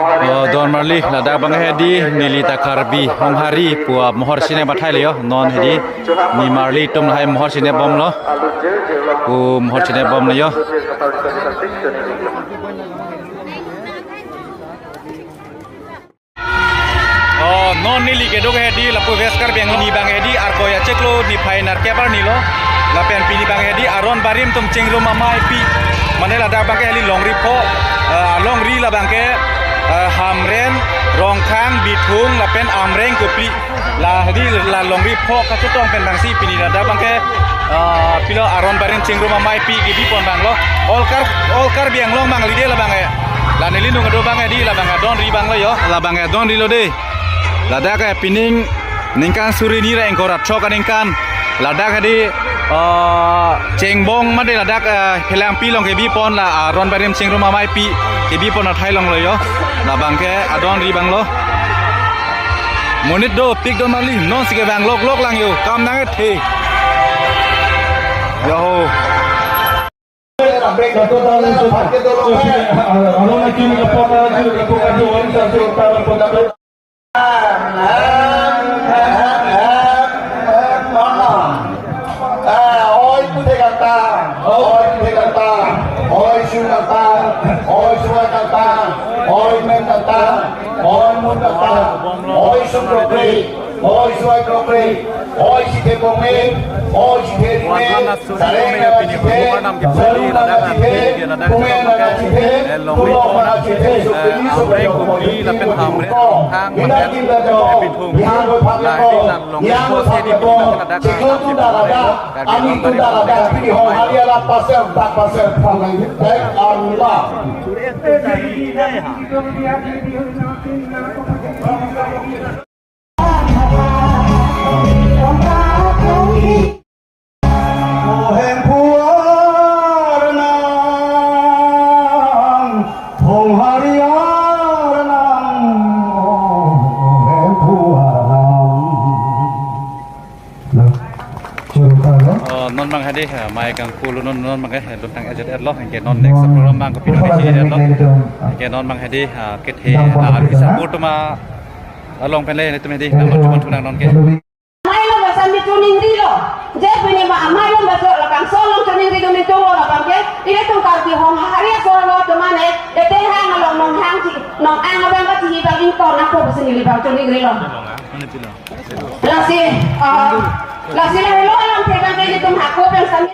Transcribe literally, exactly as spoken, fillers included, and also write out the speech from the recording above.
Oh, don marli, ladak abang hedi, neli ta Karbi Honghari pu amohor chini bathai le yo, non hedi, nimarli atum lahai mohor chini bomlo, pu mohor chini bomlo yo. Oh, non neli kedo hedi, lapu West Karbi Anglong, pini abang hedi, Arkoi achiklo niphai nerkep arni lo, lapen pini abang hedi, aron barim atum chingrum amei pi, mane ladak abang ke hedi longri pho, eh, longri labang ke, eh, Hamren, Rongkhang, Bithung, lapen Amreng, Kopili. La hedi la longri pho kachetong pen abang si pini ladak abang ke, eh, pilo aron barim chingrum amei pi kebi pon abang lo. All Kar-, all Karbi Anglong abang lide labang ke. La neli nung kedo abang hedi labang ke donri abang lo yo. Labang ke donri lo de. Ladak ke pining ningkan suri hini ra ingkoi ra throk aningkan. Ladak hedi, eh, Chengbong mate ladak, eh, Phelangpi along kebi pon la, ah, aron barim chingrum amei pi kebi pon athai along lo yo. Labang ke adonri abang lo. Monit dopik don marli, non si kevang lok lok lang yo. Kam nang ethe. Yo ho. Oi puthe kata, oi puthe kata, oi su kata, oi su kata, oi men kata, oi mun kata, oi su krokre, oi su ai krokre, oi sithe pongme, oi sithe rime, sareng nang chethe, sarung nang chethe, pongme nang chethe, tulok nang chethe, sopeli sopeli, lapen hamre, hang, bilang kita jago, bilang berpakai ko, yang berpakai ko, chiklo tu dah ada, ani tu dah ada, pini Honghari alam pasal, tak pasal, phalai, baik, Allah. Oh, non abang hedi, ah, mai kangpu lo non, non abang ke, eh, lutang ejet etlo, anke non next program abang kopi non ejet etlo. Anke non abang hedi, ah, kethe, ah, arisa pur tuma, ah, along pen le, netum hedi, nama cuma tunang non ke. Amei along basa mi choningri lo. Je pini ma amei along basa labangso along choningri dun itum lo labang ke. Ilitum Karbi Honghari aso lo atum mane. Ete hang along nong hang si, nong ang abang kachini abang ingkoi nangpo basa neli abang choningri lo. Lasi, ah, lasi lahelo along phe abang ke ilitum hako abang sami.